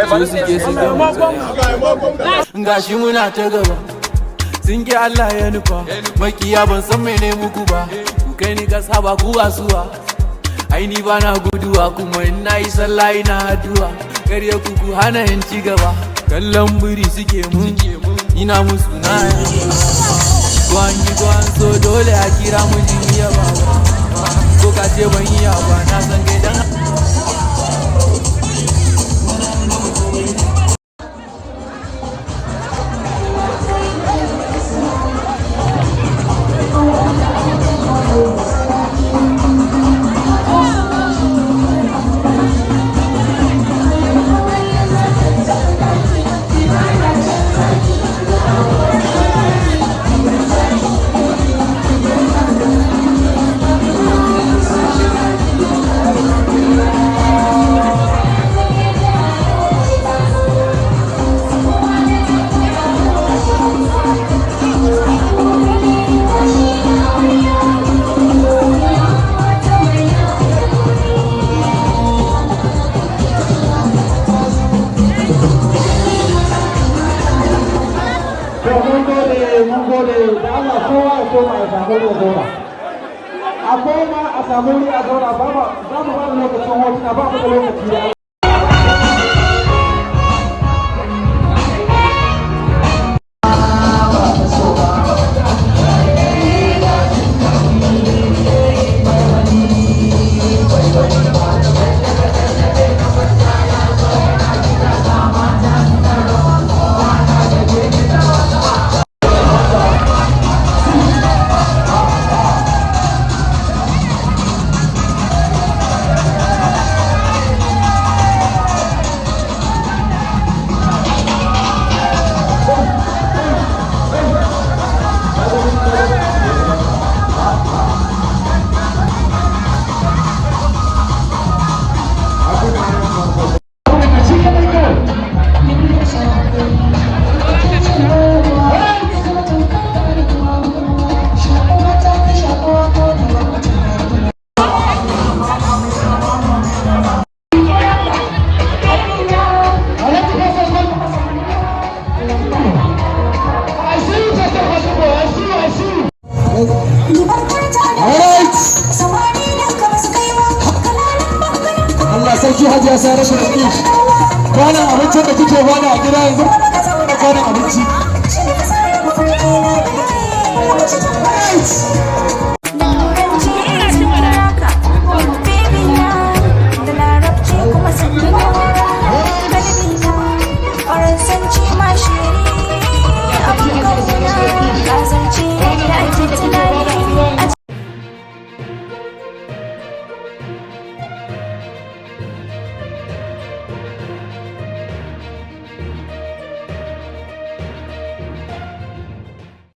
So suke su ga mu tsaya. Gashi muna ta gaba, sun ki Allah ya nufa. Makiya, ban san mene muku ba. Ku kai ni kasa ba ku asuwa. Ai ni ba na guduwa, kuma in na yi sallah ina addu'a. Karya ku ku hana in ci gaba. Kallon biri suke mun, ina musu na. Ko an ki ko an so, dole a kira mu iya baba. Ko ka ce ban iya ba, na san kai dan. To, mun gode, mun gode. Da Allah kowa ya koma ya samu wuri ya zauna. A koma a samu wuri a zauna. Ba za mu ba da lokacin hotuna, ba mu da lokaci da Allah. Shi kadai kawai. Alhaji Hassan, I see you, Chester Hasibo. I see you, I see you. Alright. Allah sarki, Hajiya Saratu Rafi. Kwanan abincin da kike bani a gida yanzu, kwanan abinci. Right.